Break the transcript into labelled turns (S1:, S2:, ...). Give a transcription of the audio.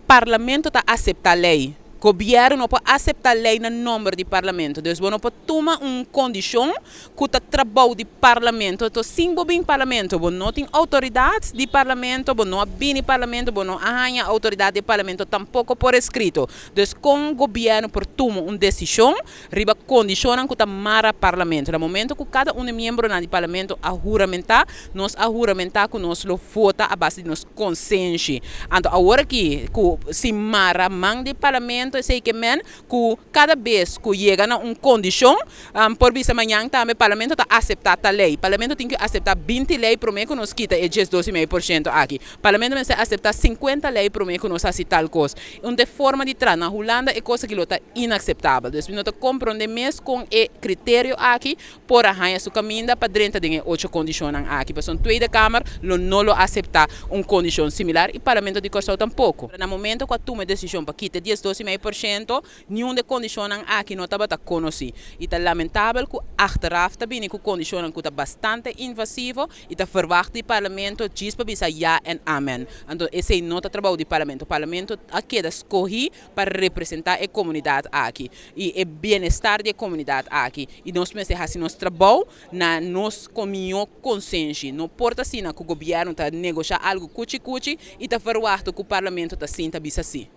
S1: Parlamento ta aseptá lei. Gobièrnu no por aseptá lei na nòmber di Parlamento. Dus bo no por tuma un kondishon ku ta trabou di Parlamento. Anto sin bo bin Parlamento, bo no tin outoridat di Parlamento, bo no a bini Parlamento, bo no a haña outoridat di Parlamento tampoko por eskrito. Dus kon gobièrnu por tuma un desishon riba kondishonnan ku ta mara Parlamento? Na momento ku kada un di miembronan di Parlamento a huramentá, nos a huramentá ku nos lo vota a base di nos konsenshi. Anto awor aki ku si mara man di Parlamento esei ke men ku kada bes ku yega na un kondishon, por bisa mañan tambe Parlamento ta aseptá tal lei. Parlamento tin ku aseptá 20 lei promé ku nos kita e 12,5% aki. Parlamento mester aseptá 50 lei promé ku nos hasi tal kos. Un ta e forma di traha. Na Hulanda e kos aki lo ta inakseptabel. Dus mi no ta komprondé mes kon e kriterio aki por a haña su kaminda pa drenta den e ocho kondishonnan aki, pasobra Tweede Kamer lo no lo aseptá un kondishon similar i Parlamento di Kòrsou tampoko. Na momento ku a tuma e desishon pa kita e 12,5%, niun di e kondishonnan aki no tabata konosí. I ta lamentabel ku achteraf ta bini ku kondishonnan ku ta bastante invasivo i ta verwagt di Parlamento djis pa bisa ja en amen. Anto esei no ta trabou di Parlamento. Parlamento a keda skohí pa representá e komunidat aki i e bienestar di e komunidat aki i nos mester hasi nos trabou na nos mihó konsenshi. No por ta asina ku gobièrnu ta negoshá algu kuchi kuchi i ta verwachta ku Parlamento ta sinta bisa sí.